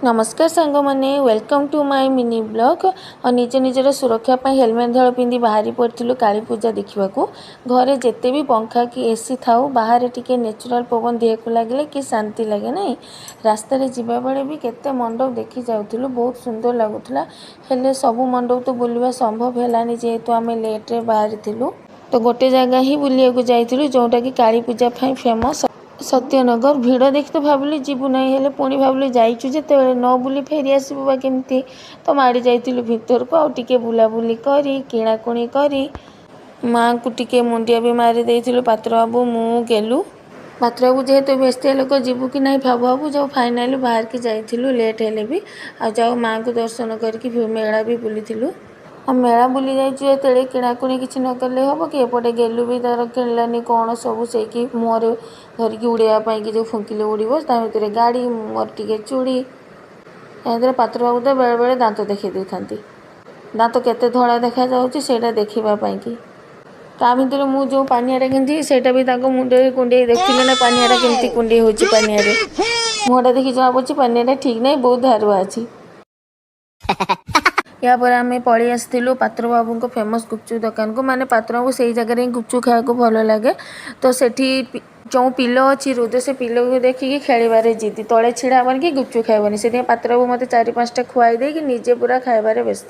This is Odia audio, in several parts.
ନମସ୍କାର ସାଙ୍ଗମାନେ, welcome to my mini vlog। ଆଉ ନିଜ ନିଜର ସୁରକ୍ଷା ପାଇଁ ହେଲମେଟ୍ ଧଳ ପିନ୍ଧି ବାହାରି ପଡ଼ିଥିଲୁ କାଳୀ ପୂଜା ଦେଖିବାକୁ। ଘରେ ଯେତେ ବି ପଙ୍ଖା କି ଏସି ଥାଉ, ବାହାରେ ଟିକେ ନ୍ୟାଚୁରାଲ୍ ପବନ ଦେହକୁ ଲାଗିଲେ କି ଶାନ୍ତି ଲାଗେ, ନାଇଁ? ରାସ୍ତାରେ ଯିବାବେଳେ ବି କେତେ ମଣ୍ଡପ ଦେଖି ଯାଉଥିଲୁ, ବହୁତ ସୁନ୍ଦର ଲାଗୁଥିଲା। ହେଲେ ସବୁ ମଣ୍ଡପ ତ ବୁଲିବା ସମ୍ଭବ ହେଲାନି, ଯେହେତୁ ଆମେ ଲେଟ୍ରେ ବାହାରିଥିଲୁ। ତ ଗୋଟେ ଜାଗା ହିଁ ବୁଲିବାକୁ ଯାଇଥିଲୁ, ଯେଉଁଟାକି କାଳୀ ପୂଜା ପାଇଁ ଫେମସ୍, ସତ୍ୟନଗର। ଭିଡ଼ ଦେଖି ତ ଭାବିଲି ଯିବୁ ନାହିଁ, ହେଲେ ପୁଣି ଭାବିଲି ଯାଇଛୁ ଯେତେବେଳେ ନ ବୁଲି ଫେରି ଆସିବୁ ବା କେମିତି? ତ ମାଡ଼ି ଯାଇଥିଲୁ ଭିତରକୁ ଆଉ ଟିକେ ବୁଲାବୁଲି କରି, କିଣାକୁଣି କରି, ମାଆଙ୍କୁ ଟିକେ ମୁଣ୍ଡିଆ ବି ମାରି ଦେଇଥିଲୁ। ପାତ୍ରବାବୁ, ମୁଁ, ଗେଲୁ। ପାତ୍ରବାବୁ ଯେହେତୁ ବ୍ୟସ୍ତିଆ ଲୋକ, ଯିବୁ କି ନାହିଁ ଭାବୁ ଭାବୁ ଯେଉଁ ଫାଇନାଲି ବାହାରିକି ଯାଇଥିଲୁ ଲେଟ୍ ହେଲେ ବି। ଆଉ ଯାଉ ମାଆଙ୍କୁ ଦର୍ଶନ କରିକି ମେଳା ବି ବୁଲିଥିଲୁ। ଆଉ ମେଳା ବୁଲି ଯାଇଛୁ ଯେତେବେଳେ, କିଣାକୁଣି କିଛି ନ କଲେ ହେବ କି? ଏପଟେ ଗେଲୁ ବି ତାର କିଣିଲାନି କ'ଣ ସବୁ, ସେଇକି ମୁହଁରେ ଧରିକି ଉଡ଼େଇବା ପାଇଁକି, ଯେଉଁ ଫୁଙ୍କିଲେ ଉଡ଼ିବ, ତା ଭିତରେ ଗାଡ଼ି, ମୋର ଟିକେ ଚୁଡ଼ି। ତା ଭିତରେ ପାତ୍ରବାବୁ ତ ବେଳେବେଳେ ଦାନ୍ତ ଦେଖେଇ ଦେଇଥାନ୍ତି, ଦାନ୍ତ କେତେ ଧଳା ଦେଖାଯାଉଛି ସେଇଟା ଦେଖିବା ପାଇଁକି। ତା ଭିତରେ ମୁଁ ଯେଉଁ ପାନିଆଟା କିଣିଥିଲି, ସେଇଟା ବି ତାଙ୍କ ମୁଣ୍ଡରେ କୁଣ୍ଡେଇ ଦେଖୁଥିଲେ ନା, ପାନିଆଟା କେମିତି କୁଣ୍ଡେଇ ହେଉଛି। ପାନିଆରେ ମୁହଁଟା ଦେଖି ଜଣାପଡ଼ୁଛି ପାନିଆଟା ଠିକ୍ ନାହିଁ, ବହୁତ ଧାରୁଆ ଅଛି। ୟା ପରେ ଆମେ ପଳେଇ ଆସିଥିଲୁ ପାତ୍ରବାବୁଙ୍କ ଫେମସ୍ ଗୁପଚୁପ୍ ଦୋକାନକୁ। ମାନେ ପାତ୍ରବାବୁ ସେଇ ଜାଗାରେ ହିଁ ଗୁପଚୁପ୍ ଖାଇବାକୁ ଭଲ ଲାଗେ। ତ ସେଠି ଯେଉଁ ପିଲୋ ଅଛି, ରୁଦ୍ର ସେ ପିଲୋକୁ ଦେଖିକି ଖେଳିବାରେ ଜିଦି, ତଳେ ଛିଡ଼ା ହେବନି କି ଗୁପଚୁପ୍ ଖାଇବନି। ସେଥିପାଇଁ ପାତ୍ରବାବୁ ମୋତେ ଚାରି ପାଞ୍ଚଟା ଖୁଆଇ ଦେଇକି ନିଜେ ପୁରା ଖାଇବାରେ ବ୍ୟସ୍ତ।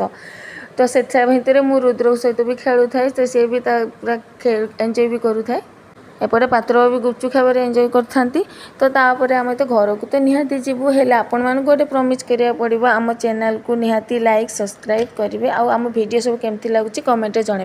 ତ ସେଥି ଭିତରେ ମୁଁ ରୁଦ୍ର ସହିତ ବି ଖେଳୁଥାଏ, ତ ସିଏ ବି ତା ପୁରା ଏନ୍ଜୟ ବି କରୁଥାଏ। ଏପଟେ ପାତ୍ରବାବୁ ବି ଗୁପଚୁପ୍ ଖାଇବାରେ ଏନ୍ଜୟ କରିଥାନ୍ତି। ତ ତାପରେ ଆମେ ତ ଘରକୁ ତ ନିହାତି ଯିବୁ, ହେଲେ ଆପଣମାନଙ୍କୁ ଗୋଟେ ପ୍ରମିସ୍ କରିବାକୁ ପଡ଼ିବ। ଆମ ଚ୍ୟାନେଲକୁ ନିହାତି ଲାଇକ୍, ସବସ୍କ୍ରାଇବ୍ କରିବେ ଆଉ ଆମ ଭିଡ଼ିଓ ସବୁ କେମିତି ଲାଗୁଛି କମେଣ୍ଟରେ ଜଣାଇବେ।